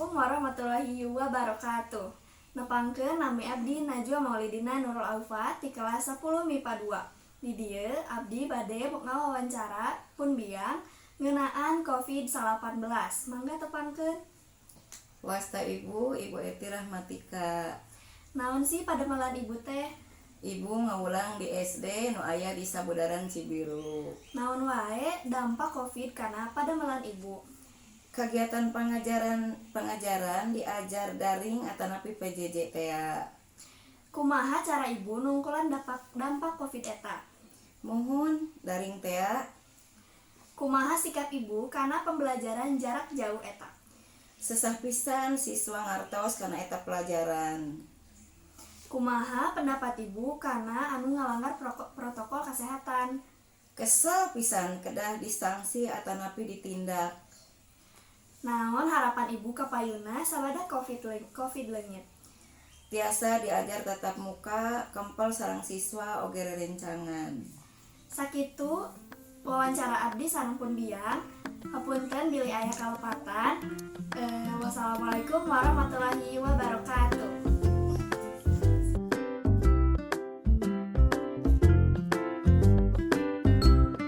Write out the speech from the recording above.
Assalamualaikum warahmatullahi wabarakatuh. Nepangkeun, nami abdi Najwa Maulidina Nurul Aufa ti kelas 10 MIPA 2. Di dieu abdi bade ngawawancara pun biang ngeunaan COVID-19. Mangga tepangkeun. Wasta Ibu, Ibu Eti Rahmatika. Naon sih padamelan Ibu teh? Ibu ngawulang di SD nu aya di Sabudaran Cibiru. Naon wae dampak COVID kana padamelan Ibu? Kegiatan pengajaran pengajaran diajar daring atanapi PJJ tea. Kumaha cara Ibu nungkulan dampak dampak COVID eta? Muhun, daring tea. Kumaha sikap Ibu kana pembelajaran jarak jauh eta? Sesah pisan siswa ngartos kana eta pelajaran. Kumaha pendapat Ibu kana anu ngalanggar protokol kesehatan? Kesel pisan, kedah disanksi atanapi ditindak. Naon harapan Ibu ka payuna sabada COVID leungit? Tiasa diajar tatap muka, kempel sareng siswa oge rerencangan. Sakitu wawancara abdi sareng pun biang. Hapunten bilih aya kalepatan. Wassalamualaikum warahmatullahi wabarakatuh.